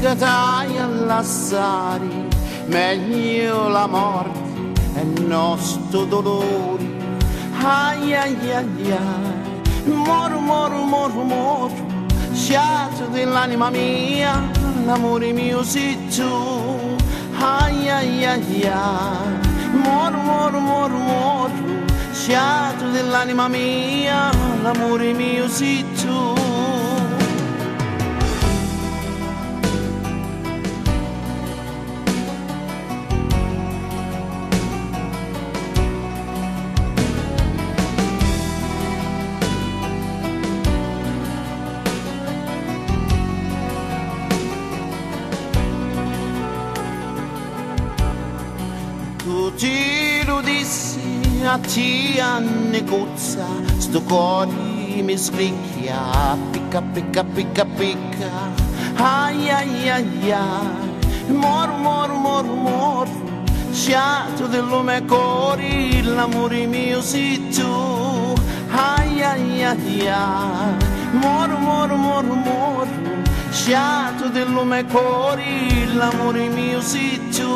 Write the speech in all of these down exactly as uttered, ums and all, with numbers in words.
Ca t'haiu a lassari, megghiu la morti e no stu duluri. Ai ai ai ai, moru, moru, moru, moru, sciatu di l'anima mia, l'amuri miu si tu. Ai ai ai ai, moru, moru, moru, moru, sciatu di l'anima mia, l'amuri miu si tu. Cu ti lu dissi a tia nicuzza, stu cori mi sgricchia, picca, picca, picca, picca. Ai ai ai ai, moru, moru, moru, moru, sciatu di lu me cori, l'amuri miu si tu. Ai ai ai ai, moru, moru, moru, moru, sciatu di lu me cori, l'amuri miu si tu.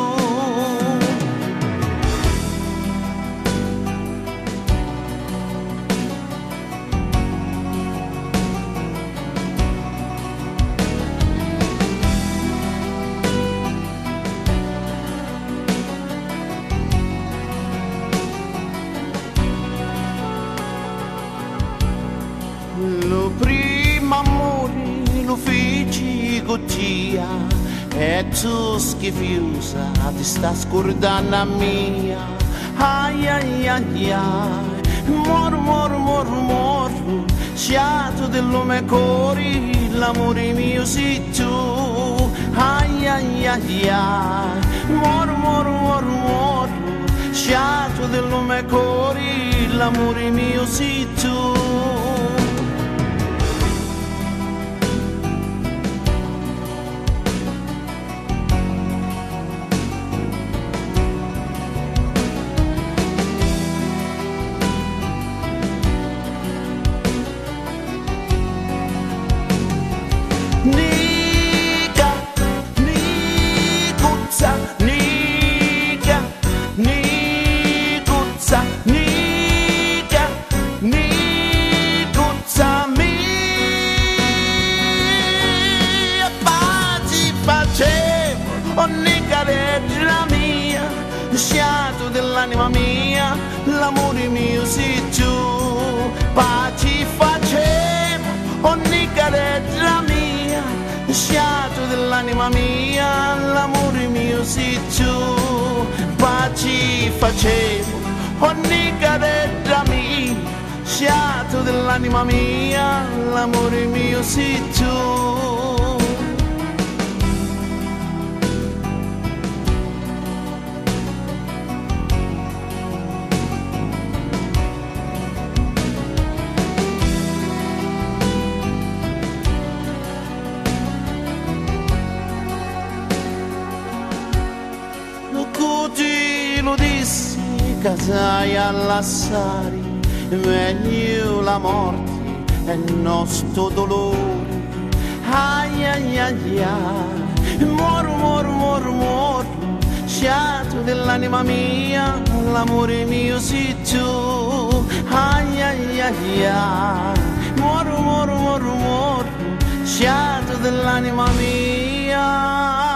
Lu primu amuri lu fici cu tia, e tu schifiusa ti sta scurdannu a mia. Ai ai ai ai, moru, moru, moru, moru, sciatu di lu me cori, l'amuri miu si tu. Ai ai ai ai, moru, moru, moru, moru, sciatu di lu me cori, l'amuri miu si tu. Nica, nicuzza, nica, nicuzza, nica, nicuzza mia, paci facemu, o nicareddra mia, sciatu di l'anima mia, l'amuri miu si tu. Paci facemu, o nicareddra mia, sciatu di l'anima mia, l'amuri miu si tu. Paci facemu, o nicareddra mia, sciatu di l'anima mia, l'amuri miu si tu. Cu ti lu dissi ca t'haiu a lassari, megghiu la morti e no stu duluri. Ai ai ai ai, moru, moru, moru, moru, sciatu di l'anima mia, l'amuri miu si tu. Ai ai ai ai, moru, moru, moru, moru, sciatu di l'anima mia.